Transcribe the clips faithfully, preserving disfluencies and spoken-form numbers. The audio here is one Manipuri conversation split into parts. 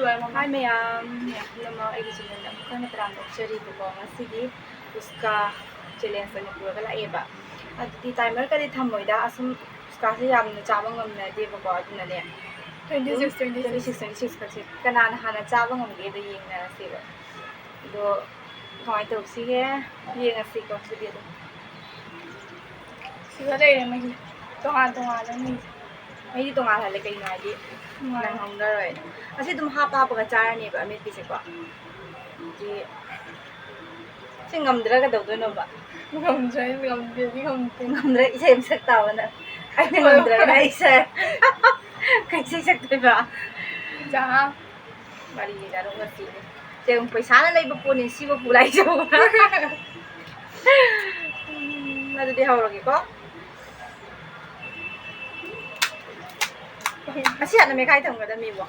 ꯍꯥꯏ ꯃꯌꯥꯝ, ꯃꯌꯥꯝ ꯄꯨꯝꯅꯃꯛ ꯑꯩꯒꯤ ꯆꯦꯅꯦꯜꯗ ꯑꯃꯨꯛ ꯍꯟꯅ ꯇꯔꯥꯝꯅ ꯑꯣꯛꯆꯔꯤꯕꯀꯣ꯫ ꯉꯁꯤꯗꯤ ꯎꯁꯀꯥ ꯆꯦꯂꯦꯟꯖ ꯑꯣꯏꯅ ꯄꯨꯔꯒ ꯂꯥꯛꯑꯦꯕ꯫ ꯑꯗꯨꯗꯤ ꯇꯥꯏꯃꯔꯒꯗꯤ ꯊꯝꯃꯣꯏꯗ, ꯑꯁꯨꯝ ꯎꯁꯀꯥꯁꯦ ꯌꯥꯝꯅ ꯆꯥꯕ ꯉꯝꯅꯗꯦꯕꯀꯣ, ꯑꯗꯨꯅꯅꯦ twenty six, twenty six. Twenty six, twenty six ꯀꯠꯁꯦ ꯀꯅꯥꯅ ꯍꯥꯟꯅ ꯆꯥꯕ ꯉꯝꯒꯦꯗꯣ ꯌꯦꯡꯅꯔꯁꯦꯕ꯫ ꯑꯗꯣ ꯀꯃꯥꯏꯅ ꯇꯧꯁꯤꯒꯦ? ꯌꯦꯡꯉꯁꯤꯀꯣ ꯑꯗꯨꯗꯤ ꯑꯗꯨꯝ꯫ ꯁꯤꯗ ꯂꯩꯔꯦ ꯃꯍꯤ꯫ ꯇꯣꯉꯥꯟ ꯇꯣꯉꯥꯟꯅ ꯃꯍꯤ꯫ ꯃꯍꯤꯗꯤ ꯇꯣꯉꯥꯜꯍꯜꯂꯦ, ꯀꯩꯅꯣ ꯍꯥꯏꯗꯤ ꯅꯪꯍꯧꯅꯔꯣꯏꯅ꯫ ꯑꯁꯤ ꯑꯗꯨꯝ ꯍꯥꯞꯄ ꯍꯥꯞꯄꯒ ꯆꯥꯔꯅꯦꯕ ꯑꯃꯦꯠꯄꯤꯁꯦꯀꯣ꯫ ꯑꯗꯨꯗꯤ ꯁꯤ ꯉꯝꯗ꯭ꯔꯥ ꯀꯩꯗꯧꯗꯣꯏꯅꯣꯕ? ꯉꯝꯗ꯭ꯔꯦ, ꯉꯝꯗꯦ, ꯉꯝꯗꯦ꯫ ꯉꯝꯗ꯭ꯔꯥ ꯏꯁꯩ ꯑꯃ ꯁꯛ ꯇꯥꯕ ꯅꯪ꯫ ꯑꯩꯅ ꯍꯣꯏ, ꯉꯝꯗ꯭ꯔꯒꯅ ꯍꯣꯏ꯫ ꯑꯩ ꯁꯛ-, ꯀꯩ ꯏꯁꯩ ꯁꯛꯇꯣꯏꯕ? ꯖꯍꯥ꯫ ꯋꯥꯔꯤꯅꯤꯗ, ꯑꯗꯨꯝ ꯉꯁꯤꯅꯦ꯫ ꯁꯦ, ꯄꯩꯁꯥꯅ ꯂꯩꯕ ꯄꯣꯠꯅꯤ, ꯁꯤꯕꯨ ꯄꯨ ꯂꯥꯛꯏꯁꯦ꯫ ꯎꯝ, ꯑꯗꯨꯗꯤ ꯍꯧꯔꯒꯦꯀꯣ꯫ ꯑꯁꯤ ꯍꯥꯟꯅ ꯃꯦꯈꯥꯏ ꯊꯝꯒꯗꯕꯅꯤꯕꯣ꯫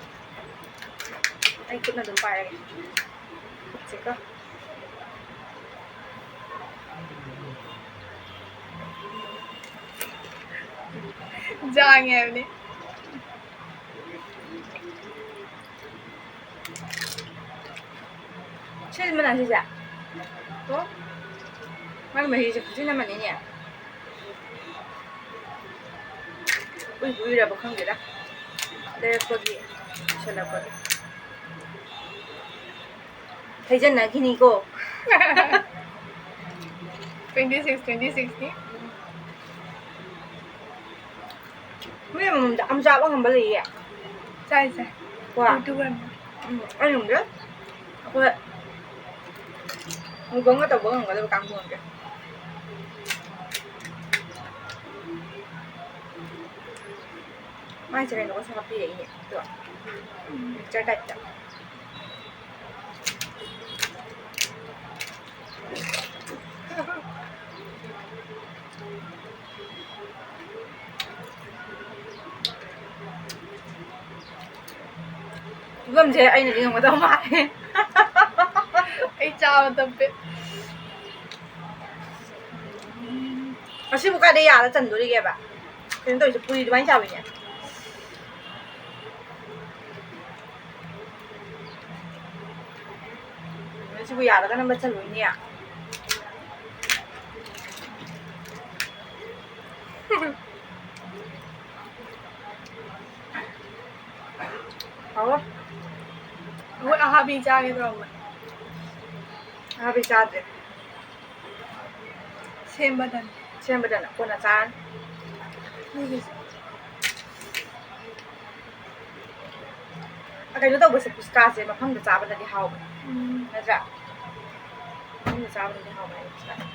ꯑꯩ ꯈꯨꯠꯅ ꯑꯗꯨꯝ ꯄꯥꯏꯔꯒꯦ꯫ ꯁꯤꯀꯣ꯫ ꯖꯥꯡꯉꯦ ꯍꯥꯏꯕꯅꯤ꯫ ꯁꯤꯜ ꯃꯅꯥ ꯁꯤꯁꯦ꯫ ꯀꯣ? ꯃꯥꯏ ꯃꯍꯤꯁꯦ ꯈꯨꯖꯤꯟ ꯑꯃꯅꯤꯅꯦ꯫ ꯀꯨꯏ ꯀꯨꯏꯔꯕ ꯈꯪꯗꯦꯗ꯫ ꯂꯩꯔꯛꯄꯒꯤ, ꯄꯨꯁꯜꯂꯛꯄꯒꯤ꯫ ꯍꯩꯖꯟꯅꯈꯤꯅꯤꯀꯣ꯫ Twenty six, twenty six ꯅꯤ꯫ ꯃꯤ ꯑꯃꯃꯝꯗ ꯌꯥꯝ ꯆꯥꯕ ꯉꯝꯕ ꯂꯩꯌꯦ꯫ ꯆꯥꯏ, ꯆꯥꯏ꯫ ꯀꯣ? ꯎꯝ, ꯑꯩ ꯉꯝꯗꯦ꯫ ꯑꯩꯈꯣꯏ ꯃꯨꯛꯕꯥꯡꯒ ꯇꯧꯕ ꯉꯝꯒꯗꯕ ꯀꯥꯡꯕꯨ ꯉꯝꯗꯦ꯫ ꯃꯥꯏꯁꯦ ꯀꯩꯅꯣꯒꯁꯨ ꯍꯥꯞꯄꯤꯔꯛꯏꯅꯦ, ꯑꯗꯣ, ꯎꯝ, ꯃꯤꯛꯆꯔ ꯇꯥꯏꯞꯇ꯫ ꯐꯤꯕꯝꯁꯦ ꯑꯩꯅꯗꯤ ꯉꯝꯒꯗꯕ ꯃꯥꯜꯂꯦ꯫ ꯑꯩ ꯆꯥꯕ ꯇꯞꯄꯦ꯫ ꯑꯁꯤꯕꯨ ꯀꯥꯏꯗ ꯌꯥꯜꯂ ꯆꯟꯗꯣꯔꯤꯒꯦꯕ? ꯀꯩꯅꯣ ꯇꯧꯔꯤꯁꯦ, ꯄꯨꯔꯤ ꯑꯗꯨꯃꯥꯏꯅ ꯆꯥꯕꯤꯅꯦ꯫ ꯌꯥꯔꯒꯅ ꯃꯆꯜ ꯂꯣꯏꯅꯦ꯫ ꯍꯥꯎꯋꯦ꯫ ꯑꯩꯈꯣꯏ ꯑꯍꯥꯕꯤ ꯆꯥꯒꯦ ꯇꯧꯔꯝꯕꯅꯦ꯫ ꯑꯍꯥꯕꯤ ꯆꯥꯗ꯭ꯔꯦ꯫ ꯁꯦꯝꯕꯗꯅꯤ꯫ ꯁꯦꯝꯕꯗꯅ ꯀꯣꯟꯅ ꯆꯥꯔꯅꯤ꯫ ꯃꯤꯒꯤꯁꯦ꯫ ꯑ, ꯀꯩꯅꯣ ꯇꯧꯕꯁꯦ, ꯄꯨꯁꯀꯥꯁꯦ ꯃꯐꯝꯗ ꯆꯥꯕꯅꯗꯤ ꯍꯥꯎꯕꯅꯦ꯫ ꯎꯝ꯫ ꯅꯠꯇ꯭ꯔꯥ? ꯃꯐꯝꯗ ꯆꯥꯕꯅꯗꯤ ꯍꯥꯎꯕꯅꯦ ꯄꯨꯁꯀꯥꯁꯦ꯫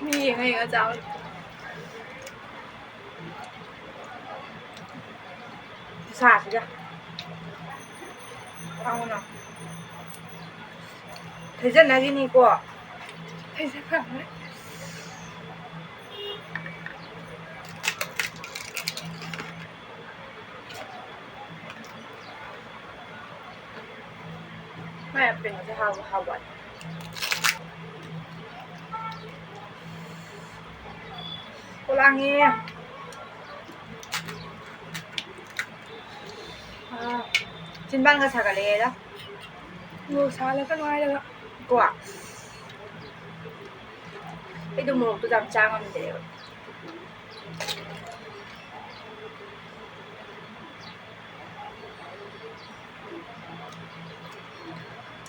ꯃꯤ ꯌꯦꯡꯉ ꯌꯦꯡꯉ ꯆꯥꯕ꯫ ꯈꯨꯁꯥꯁꯤꯒ꯫ ꯈꯥꯡꯉꯨꯅ꯫ ꯊꯩꯖꯟꯅꯈꯤꯅꯤꯀꯣ꯫ ꯊꯩꯖꯟꯅꯈ꯭ꯔꯦ꯫ ꯃꯥꯏ ꯀꯩꯅꯣꯁꯦ ꯍꯥꯎꯕ ꯍꯥꯎꯕ꯫ ꯄꯣꯂꯥꯡꯉꯦ꯫ ꯑꯥ, ꯆꯤꯟꯕꯥꯟꯒ ꯁꯥꯒꯠꯂꯛꯑꯦꯗ꯫ ꯃꯣꯔꯣꯛ ꯁꯥꯍꯜꯂꯛꯀꯅꯨ ꯍꯥꯏꯔꯒ꯫ ꯀꯣ? ꯑꯩꯗꯣ ꯃꯣꯔꯣꯛꯇꯨ ꯌꯥꯝ ꯆꯥ ꯉꯝꯗꯦꯕ꯫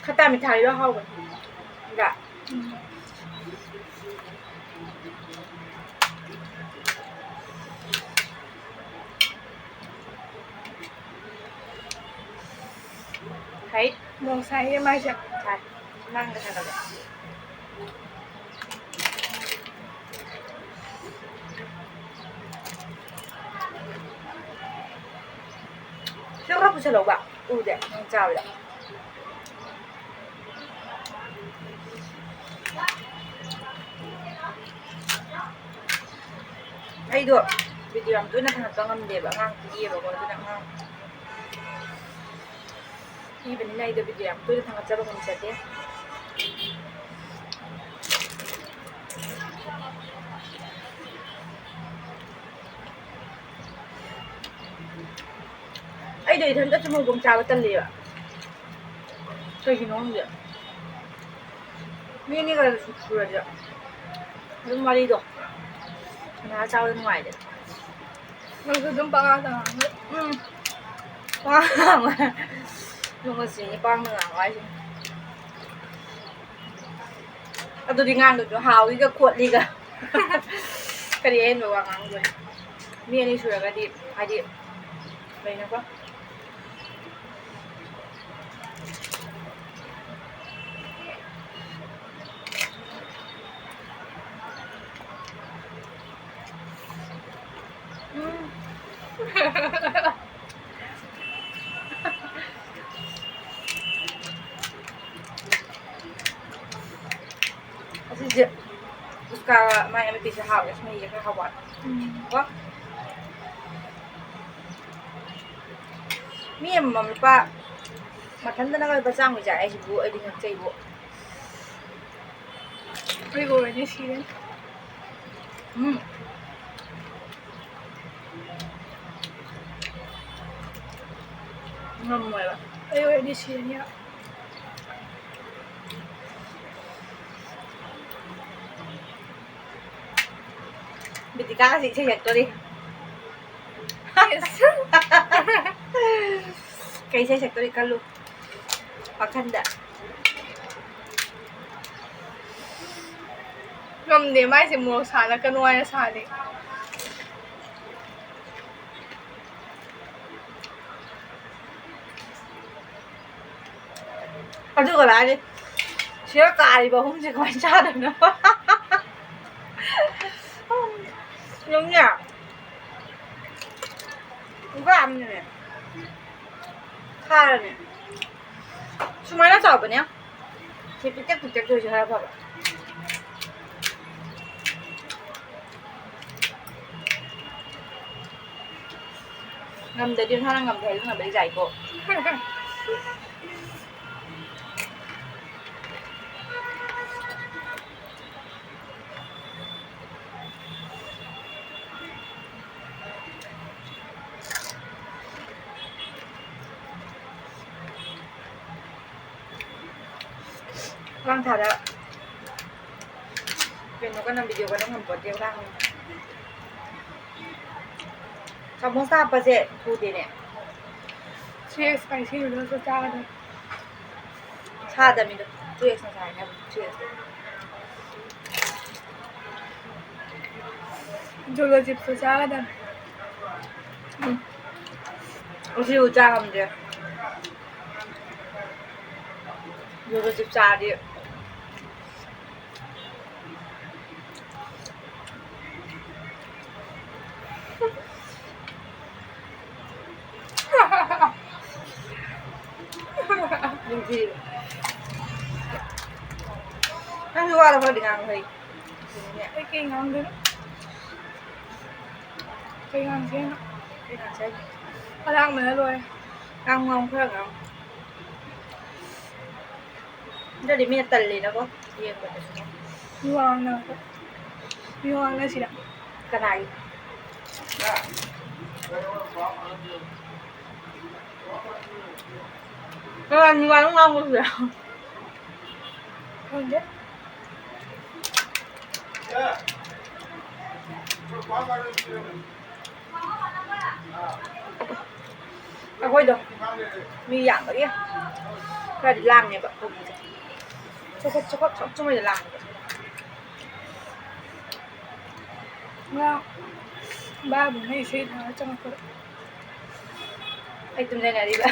ꯈꯠꯇꯥ ꯃꯤꯊꯥꯏꯗꯣ ꯍꯥꯎꯕꯅꯤ꯫ ꯅꯠꯇ꯭ꯔꯥ? ꯎꯝ꯫ ꯍꯩ꯫ ꯃꯣꯔꯣꯛ ꯁꯥꯏꯍꯦ ꯃꯥꯏꯁꯦ꯫ ꯁꯥꯏ꯫ ꯅꯪꯒ ꯁꯥꯒꯠꯂꯦ꯫ ꯁꯤꯗ ꯈꯔ ꯄꯨꯁꯜꯂꯧꯕ꯫ ꯎꯗꯦ ꯅꯪ ꯆꯥꯕꯗ꯫ ꯑꯩꯗꯣ video ꯌꯥꯝ ꯇꯣꯏꯅ ꯊꯥꯒꯠꯄ ꯉꯝꯗꯦꯕ, ꯑꯉꯥꯡ ꯄꯤꯛꯏꯌꯦꯕꯀꯣ, ꯑꯗꯨꯅ ꯑꯉꯥꯡ ꯄꯤꯕꯅꯤꯅ ꯑꯩꯗꯣ video ꯌꯥꯝ ꯇꯣꯏꯅ ꯊꯥꯒꯠꯆꯕ ꯉꯝꯖꯗꯦ꯫ ꯑꯩꯗꯣ ꯏꯊꯟꯇ ꯆꯨꯃꯪ ꯆꯥꯕ ꯇꯜꯂꯦꯕ꯫ ꯀꯩꯒꯤꯅꯣ ꯈꯪꯗꯦ꯫ ꯃꯤ ꯑꯅꯤꯒ ꯁꯨꯔꯗꯤ ꯑꯗꯨꯝ ꯋꯥꯔꯤꯗꯣ ꯁꯥꯟꯅꯔ ꯆꯥꯕꯗꯣ ꯅꯨꯡꯉꯥꯏꯗꯅ꯫ ꯅꯪꯁꯨ ꯑꯗꯨꯝ ꯄꯉꯥꯡꯗ ꯉꯥꯡꯉꯦ꯫ ꯎꯝ꯫ ꯄꯉꯥꯡ ꯉꯥꯡꯉꯦ꯫ ꯅꯣꯡꯃ ꯆꯤꯅꯤ ꯄꯥꯡꯗ ꯉꯥꯡꯉꯣ ꯍꯥꯏꯁꯤꯅꯤ꯫ ꯑꯗꯨꯗꯤ ꯉꯥꯡꯗꯣꯏꯗꯣ ꯍꯥꯎꯏꯒ ꯈꯣꯠꯂꯤꯒ꯫ ꯀꯔꯤ ꯑꯍꯦꯟꯕ ꯋꯥ ꯉꯥꯡꯗꯣꯏꯅꯣ? ꯃꯤ ꯑꯅꯤ ꯁꯨꯔꯒꯗꯤ ꯍꯥꯏꯗꯤ ꯂꯩꯅꯀꯣ꯫ ꯎꯝ꯫ ꯑꯁꯤꯁꯦ ꯎꯁꯀꯥꯒ ꯃꯥꯏ ꯑꯃꯦꯠꯄꯤꯁꯦ ꯍꯥꯎꯋꯦ꯫ ꯑꯁ ꯃꯍꯤꯁꯦ ꯈꯔ ꯍꯥꯎꯕ ꯋꯥꯠꯂꯦ꯫ ꯎꯝ꯫ ꯀꯣ? ꯃꯤ ꯑꯃꯃꯝ ꯂꯨꯄꯥ ꯃꯊꯟꯇꯅꯒ ꯂꯨꯄꯥ ꯆꯥꯝꯃꯒꯤ ꯆꯥꯏ ꯍꯥꯏꯁꯤꯕꯨ ꯑꯩꯗꯤ ꯉꯛꯆꯩꯕꯨ꯫ ꯑꯩꯒ ꯑꯣꯏꯔꯗꯤ ꯁꯤꯔꯦ꯫ ꯎꯝ꯫ ꯉꯝꯃꯣꯏꯕ꯫ ꯑꯩ ꯑꯣꯏꯔꯗꯤ ꯁꯤꯔꯅꯤ꯫ ꯕꯤꯇꯤꯀꯥꯒꯁꯦ ꯏꯁꯩ ꯁꯛꯇꯣꯔꯤ꯫ Yes꯫ ꯀꯩ ꯏꯁꯩ ꯁꯛꯇꯣꯔꯤ ꯈꯜꯂꯨ ꯋꯥꯈꯟꯗ꯫ ꯉꯝꯗꯦ, ꯃꯥꯏꯁꯦ ꯃꯣꯔꯣꯛ ꯁꯥꯍꯜꯂꯛꯀꯅꯨ ꯍꯥꯏꯅ ꯁꯥꯍꯜꯂꯤ꯫ ꯑꯗꯨꯒ ꯂꯥꯏꯔꯤ, ꯁꯤꯗ ꯀꯥꯔꯤꯕ ꯑꯍꯨꯝꯁꯦ ꯀꯃꯥꯏꯅ ꯆꯥꯗꯣꯏꯅꯣ? ꯌꯦꯡꯉꯨꯅꯦ꯫ ꯈꯨꯌꯥꯝ ꯑꯃꯅꯦ꯫ ꯈꯥꯔꯅꯦ꯫ ꯁꯨꯃꯥꯏꯅ ꯆꯥꯎꯕꯅꯦ꯫ ꯁꯤ ꯄꯤꯛꯇꯛ ꯄꯤꯛꯇꯛ ꯇꯧꯔꯤꯁꯦ ꯈꯔ ꯐꯕ꯫ ꯉꯝꯗ꯭ꯔꯗꯤ ꯃꯁꯥꯅ ꯉꯝꯗꯦ ꯍꯥꯏꯖꯟꯅꯕꯗꯤ ꯌꯥꯏꯀꯣ꯫ ꯃꯇꯥꯡ ꯊꯥꯗ ꯀꯩꯅꯣꯒ ꯅꯝ, ꯚꯤꯗꯤꯑꯣꯒ ꯅꯝ ꯉꯝꯄꯣꯠꯇꯦ ꯂꯥꯡꯕꯅ꯫ Samosa ꯍꯥꯞꯄꯁꯦ ꯊꯨꯗꯦꯅꯦ꯫ Three X spicy noodles ꯆꯥꯒꯗꯕ꯫ ꯁꯥꯗꯕꯤꯗꯣ꯫ Three X ꯉꯁꯥꯏ ꯍꯥꯏꯅꯕ, three X꯫ Jolo chips ꯇꯣ ꯆꯥꯒꯗꯕꯅꯤ꯫ ꯎꯝ꯫ ꯉꯁꯤꯕꯨ ꯆꯥ ꯉꯝꯗꯦ꯫ Jolo chips ꯆꯥꯔꯗꯤ꯫ ꯅꯨꯡꯁꯤ꯫ ꯅꯪꯁꯨ ꯋꯥꯔ ꯈꯔꯗꯤ ꯉꯥꯡꯉꯨ ꯍꯩ꯫ ꯑꯩ ꯀꯩ ꯉꯥꯡꯗꯣꯏꯅꯣ? ꯀꯩ ꯉꯥꯡꯁꯦ ꯍꯥꯏꯅꯣ? ꯀꯩ ꯉꯥꯡꯁꯦ ꯍꯥꯏꯅꯣ? ꯑꯂꯥꯡꯕꯅ ꯂꯣꯏꯔꯦ꯫ ꯉꯥꯡꯉꯨ, ꯉꯥꯡꯉꯨ, ꯈꯔ ꯉꯥꯡꯉꯨ꯫ ꯅꯠꯇ꯭ꯔꯗꯤ ꯃꯤꯅ ꯇꯜꯂꯦꯅꯀꯣ, ꯌꯦꯡꯕꯗꯁꯨ꯫ ꯃꯤ ꯋꯥ ꯉꯥꯡꯅꯕꯗ꯫ ꯃꯤ ꯋꯥ ꯉꯥꯡꯅꯁꯤꯔ? ꯀꯅꯥꯒꯤ? ꯀꯅꯥ ꯃꯤ ꯋꯥ ꯉꯥꯡꯕꯁꯤꯔ? ꯈꯪꯗꯦ꯫ ꯑꯩꯈꯣꯏꯗꯣ ꯃꯤ ꯌꯥꯝꯕꯒꯤ ꯈꯔꯗꯤ ꯂꯥꯡꯉꯦꯕ ꯄꯨꯡꯁꯦ꯫ ꯆꯀꯠ ꯆꯀꯠ ꯆꯀꯠ ꯆꯨꯃꯩꯗ ꯂꯥꯡꯉꯦꯕ꯫ ꯉꯔꯥꯡ ꯕꯥꯕꯨꯡꯅ ꯏꯁꯩ ꯊꯥꯔ ꯆꯪꯉꯛꯄꯗ ꯑꯩ ꯇꯨꯝꯖꯟꯅꯔꯤꯕ꯫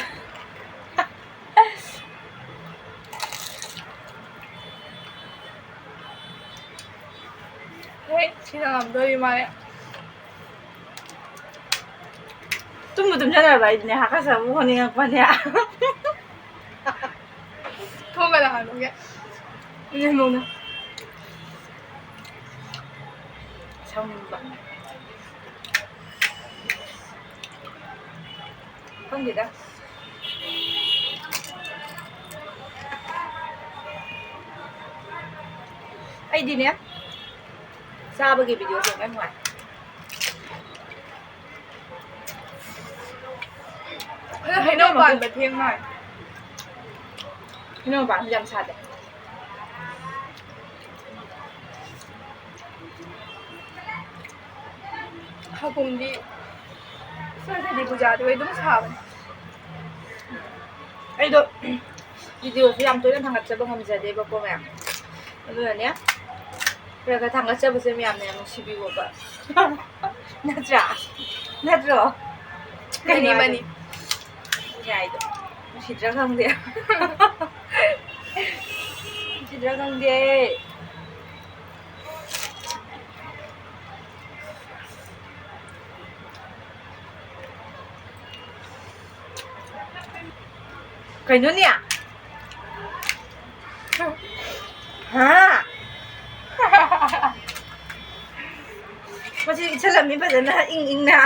ꯍꯦ, ꯁꯤꯅ ꯉꯝꯗꯣꯔꯤ ꯃꯥꯜꯂꯦ꯫ ꯇꯨꯝꯕꯨ ꯇꯨꯝꯖꯟꯅꯔꯕ ꯑꯩꯗꯤꯅꯦ, ꯍꯥꯀꯠꯆꯕ ꯍꯣꯟꯅꯤꯡꯉꯛꯄꯅꯦ꯫ ꯊꯣꯡꯒ ꯂꯥꯛꯍꯜꯂꯨꯒꯦ꯫ ꯏꯅꯦꯝꯕꯣꯛꯅ꯫ ꯁꯥꯎꯅꯤꯡꯕ꯫ ꯈꯪꯗꯦꯗ꯫ ꯑꯩꯗꯤꯅꯦ, ꯆꯥꯕꯒꯤ ꯚꯤꯗꯤꯑꯣꯁꯦ ꯌꯥꯝ ꯅꯨꯡꯉꯥꯏ꯫ ꯍꯩꯅꯧ ꯄꯥꯟꯕ ꯊꯦꯡ ꯃꯥꯜꯂꯦ꯫ ꯍꯩꯅꯧ ꯄꯥꯟꯕ ꯌꯥꯝ ꯁꯥꯠꯂꯦ꯫ ꯍꯥꯀꯨꯝꯗꯤ ꯁꯔꯁ꯭ꯋꯇꯤ ꯄꯨꯖꯥꯗꯨ ꯑꯩ ꯑꯗꯨꯝ ꯁꯥꯕꯅꯦ꯫ ꯑꯩꯗꯣ videoꯁꯨ ꯌꯥꯝ ꯇꯣꯏꯅ ꯊꯥꯡꯒꯠꯆꯕ ꯉꯝꯖꯗꯦꯕꯀꯣ ꯃꯌꯥꯝ, ꯑꯗꯨꯅꯅꯦ ꯈꯔ ꯈꯔ ꯊꯥꯡꯒꯠꯆꯕꯁꯦ ꯃꯌꯥꯝꯅ ꯌꯥꯝ ꯅꯨꯡꯁꯤꯕꯤꯌꯣꯕ꯫ ꯅꯠꯇ꯭ꯔꯥ? ꯅꯠꯇ꯭ꯔꯣ? ꯃꯥꯅꯤ, ꯀꯩꯅꯣ ꯃꯥꯅꯤ꯫ ꯍꯥꯏꯗꯣ? ꯌꯥꯏꯗꯣ꯫ ꯅꯨꯡꯁꯤꯗ꯭ꯔꯥ ꯈꯪꯗꯦ꯫ ꯅꯨꯡꯁꯤꯗ꯭ꯔꯥ ꯈꯪꯗꯦ꯫ ꯀꯩꯅꯣꯅꯦ? ꯍꯥ? ꯃꯁꯤ ꯏꯠꯁꯜꯂꯝꯃꯤ ꯐꯖꯅ ꯏꯪ ꯏꯪꯅ꯫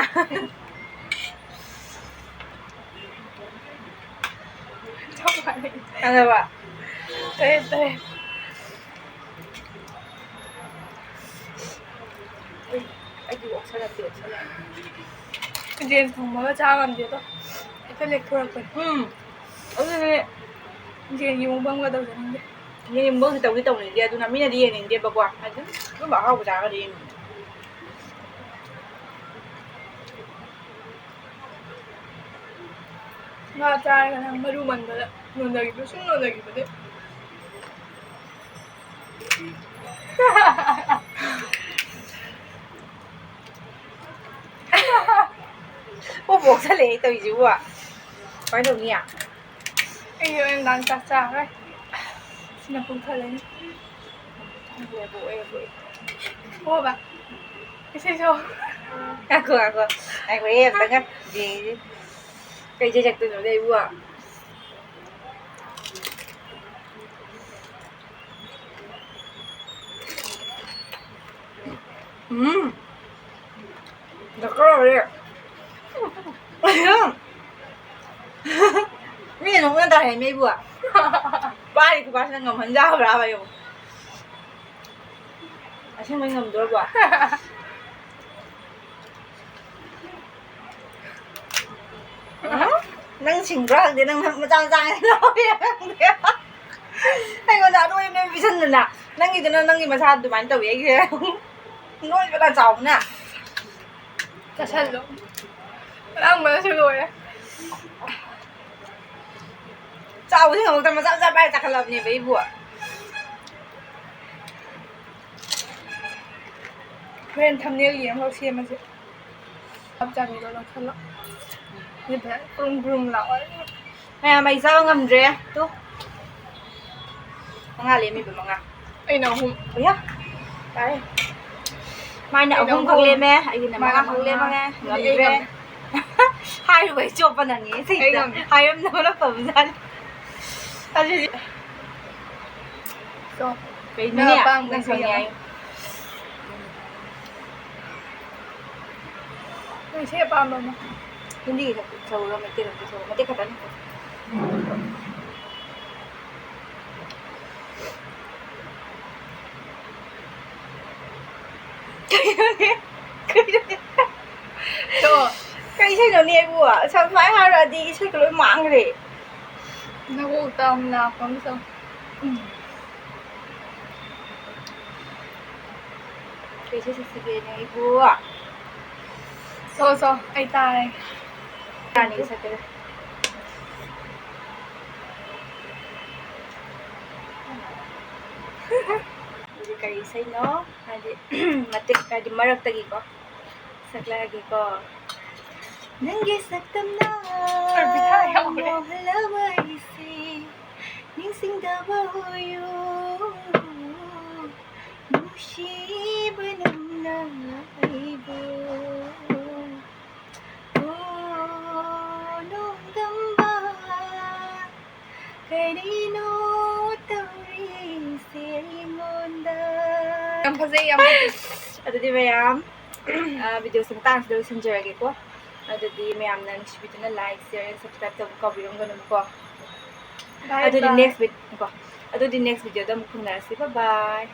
ꯈꯪꯉꯕ? ꯇꯔꯦꯠ, ꯇꯔꯦꯠ꯫ ꯑꯩ, ꯑꯩꯗꯤ ꯑꯣꯛꯁꯜꯂꯛꯇꯦ, ꯑꯣꯛꯁꯜꯂꯛꯑꯦ꯫ ꯌꯦꯟ ꯊꯣꯡꯕꯒ ꯆꯥ ꯉꯝꯗꯦꯗꯣ꯫ ꯍꯦꯛꯇ ꯂꯦꯛꯊꯣꯔꯛꯄꯅꯤ꯫ ꯎꯝ꯫ ꯑꯗꯨꯅꯦ꯫ ꯌꯦꯟꯒꯤ ꯃꯨꯛꯕꯥꯡꯒ ꯇꯧꯖꯅꯤꯡꯗꯦ꯫ ꯌꯦꯟꯒꯤ ꯃꯨꯛꯕꯥꯡꯁꯦ ꯇꯧꯗꯤ ꯇꯧꯅꯤꯡꯗꯦ, ꯑꯗꯨꯅ ꯃꯤꯅꯗꯤ ꯌꯦꯡꯅꯤꯡꯗꯦꯕꯀꯣ꯫ ꯑꯗꯨꯝ ꯑꯗꯨꯝꯕ ꯑꯍꯥꯎꯕ ꯆꯥꯔꯒꯗꯤ ꯌꯦꯡꯅꯤꯡꯉꯦ꯫ ꯉꯥ ꯆꯥꯔꯒꯅ ꯃꯔꯨ ꯃꯟꯕꯗ ꯅꯣꯟꯊꯈꯤꯕ, ꯁꯨꯝ ꯅꯣꯟꯊꯈꯤꯕꯗꯩ꯫ ꯑꯣ, ꯄꯣꯛꯁꯜꯂꯛꯑꯦ ꯇꯧꯔꯤꯁꯤꯕꯨ꯫ ꯀꯃꯥꯏꯅ ꯇꯧꯅꯤ? ꯑꯩ ꯍꯣꯔꯦꯟ ꯅꯨꯡꯗꯥꯡ ꯆꯥꯛ ꯆꯥꯔꯔꯣꯏ꯫ ꯁꯤꯅ ꯄꯨꯛ ꯊꯜꯂꯅꯤ꯫ ꯍꯣꯕ꯫ ꯏꯁꯩ ꯁꯛꯑꯣ꯫ ꯉꯥꯏꯈꯣ, ꯉꯥꯏꯈꯣ꯫ ꯉꯥꯏꯈꯣꯍꯦ, ꯑꯝꯇꯪꯒ ꯌꯦꯡꯒꯦ꯫ ꯀꯩ ꯏꯁꯩ ꯁꯛꯇꯣꯏꯅꯣ ꯂꯩꯕꯨ? ꯎꯝ꯫ ꯗꯔꯀꯥꯔ ꯑꯣꯏꯔꯦ꯫ ꯃꯤꯅ ꯅꯣꯛꯅ ꯇꯥꯔꯦ ꯃꯤꯕꯨ꯫ ꯄꯥꯔꯤ ꯈꯨꯄꯥꯁꯤꯅ ꯉꯝꯍꯟ ꯌꯥꯕ꯭ꯔꯥꯕ ꯌꯦꯡꯉꯨ꯫ ꯑꯁꯦꯡꯕꯩ ꯉꯝꯗꯣꯔꯕꯣ? ꯎꯝ? ꯅꯪ ꯁꯤꯡꯕ꯭ꯔꯥ ꯈꯪꯗꯦ, ꯅꯪ ꯃꯆꯥ ꯃꯆꯥ ꯉꯩ ꯂꯧꯔꯤꯔꯥ ꯈꯪꯗꯦ꯫ ꯑꯩꯉꯣꯟꯗ ꯑꯅꯣꯏꯕ ꯅꯣꯏꯕ ꯄꯤꯁꯟꯗꯅ, ꯅꯪꯒꯤꯗꯨꯅ ꯅꯪꯒꯤ ꯃꯁꯥ ꯑꯗꯨꯃꯥꯏꯅ ꯇꯧꯋꯤ, ꯑꯩꯒꯤ ꯅꯣꯏꯕꯅ ꯆꯥꯎꯕꯅ꯫ ꯆꯥꯁꯜꯂꯣ꯫ ꯑꯉꯥꯡꯕꯅꯁꯨ ꯂꯣꯏꯔꯦ꯫ ꯆꯥꯎꯕꯗꯤ ꯉꯝꯃꯛꯇ꯭ꯔꯦ, ꯃꯆꯥ ꯃꯆꯥ ꯄꯥꯏꯔ ꯆꯥꯈꯠꯂꯕꯅꯦꯕ ꯑꯩꯕꯨ꯫ ꯍꯣꯔꯦꯟ ꯊꯝꯅꯦꯜ ꯌꯦꯡꯉꯒ ꯁꯦꯝꯃꯁꯦ꯫ ꯆꯞ ꯆꯥꯕꯤꯗꯣ ꯂꯧꯁꯜꯂꯣ꯫ ꯁꯤ ꯐꯖꯅ ꯕ꯭ꯔꯨꯝ ꯕ꯭ꯔꯨꯝ ꯂꯥꯎꯔꯦ꯫ ꯃꯌꯥꯝ, ꯑꯩ ꯆꯥꯕ ꯉꯝꯗ꯭ꯔꯦ꯫ ꯇꯨ꯫ ꯃꯉꯥ ꯂꯦꯝꯃꯤꯕ, ꯃꯉꯥ꯫ ꯑꯩꯅ ꯑꯍꯨꯝ꯫ ꯑꯌꯥ! ꯇꯥꯔꯦ꯫ ꯃꯥꯏꯅ ꯑꯩꯅ ꯑꯍꯨꯝꯈꯛ ꯑꯍꯨꯝ꯫ ꯂꯦꯝꯃꯦ, ꯑꯩꯒꯤꯅ ꯃꯥꯅ ꯃꯉꯥꯈꯛ ꯃꯉꯥ꯫ ꯂꯦꯝꯃꯒꯦ꯫ ꯑꯗꯨꯗꯤ ꯑꯩ ꯉꯝꯗ꯭ꯔꯦ꯫ ꯉꯝꯃꯦ꯫ ꯍꯥꯏꯔꯨꯕꯩ ꯆꯣꯞꯄ ꯅꯪꯉꯦ ꯁꯤꯗ꯫ ꯑꯩ ꯉꯝꯃꯦ꯫ ꯍꯥꯏꯔꯝꯗꯕꯅ ꯐꯕꯖꯥꯠꯅꯤ꯫ ꯑꯗꯨꯗꯤ ꯆꯣ꯫ ꯀꯩꯅꯣꯅꯦ? ꯅꯪ ꯑꯄꯥꯝꯕ ꯅꯪ ꯈꯪꯉꯦ ꯌꯦꯡꯉꯣ꯫ ꯍꯥꯏꯌꯨ꯫ ꯅꯪ ꯏꯁꯩ ꯑꯄꯥꯝꯕ ꯑꯃ꯫ ꯍꯤꯟꯗꯤꯒꯤ ꯈꯛꯇ ꯁꯛꯎꯔꯣ, ꯃꯩꯇꯩꯂꯣꯟꯒꯤ ꯁꯛꯎꯔꯣ, ꯃꯇꯦꯛ ꯈꯛꯇꯅꯤ꯫ ꯀꯩꯅꯣꯅꯦ? ꯀꯩꯅꯣꯅꯦ? ꯁꯛꯑꯣ꯫ ꯀꯩ ꯏꯁꯩꯅꯣꯅꯦ ꯑꯩꯕꯨ? ꯁꯨꯃꯥꯏꯅ ꯍꯥꯏꯔꯛꯑꯗꯤ ꯏꯁꯩꯒ ꯂꯣꯏ ꯃꯥꯡꯈ꯭ꯔꯦ꯫ ꯅꯀꯣꯛꯇ ꯑꯃ ꯂꯥꯛꯄ ꯑꯃ ꯁꯛꯑꯣ꯫ ꯎꯝ꯫ ꯀꯩ ꯏꯁꯩ ꯁꯛꯁꯤꯒꯦꯅꯦ ꯑꯩꯕꯨ? ꯁꯣ, ꯁꯣ, ꯑꯩ ꯇꯥꯔꯒꯦ꯫ ꯌꯥꯅꯤ, ꯁꯛꯀꯦ꯫ ꯑꯗꯨꯗꯤ ꯀꯔꯤ ꯏꯁꯩꯅꯣ? ꯍꯥꯏꯗꯤ, ꯃꯇꯦꯛ, ꯍꯥꯏꯗꯤ, ꯃꯔꯛꯇꯒꯤꯀꯣ꯫ ꯁꯛꯂꯛꯑꯒꯦꯀꯣ꯫ ꯅꯪꯒꯤ ꯁꯛꯇꯝꯅ ꯑꯔꯄꯤꯇꯥ ꯌꯥꯎꯔꯦ꯫ ꯃꯣꯍꯜꯂꯕ ꯑꯩꯁꯦ, ꯅꯤꯡꯁꯤꯡꯗꯕ ꯑꯣꯏꯌꯨ, ꯅꯨꯡꯁꯤꯕ ꯅꯪꯅ ꯑꯩꯕꯨ꯫ ꯑꯣ, ꯅꯣꯡꯗꯝꯕ, ꯀꯔꯤꯅꯣ ꯇꯧꯔꯤꯁꯦ ꯑꯩꯉꯣꯟꯗ? ꯌꯥꯝ ꯐꯖꯩ, ꯌꯥꯝ ꯐꯖꯩ꯫ ꯑꯗꯨꯗꯤ ꯃꯌꯥꯝ, ꯑ, videoꯁꯦ ꯃꯇꯥꯡꯁꯤꯗ ꯂꯣꯏꯁꯤꯟꯖꯔꯒꯦꯀꯣ꯫ ꯑꯗꯨꯗꯤ ꯃꯌꯥꯝꯅ ꯅꯨꯡꯁꯤꯕꯤꯗꯨꯅ like, share and subscribe ꯇꯧꯕ ꯀꯥꯎꯕꯤꯔꯝꯒꯅꯨꯀꯣ꯫ Bye ꯑꯗꯨꯗꯤ bye꯫ Next vid-, ꯀꯣ, ꯑꯗꯨꯗꯤ next videoꯗ ꯑꯃꯨꯛ ꯊꯦꯡꯅꯔꯁꯤ꯫ Bye bye꯫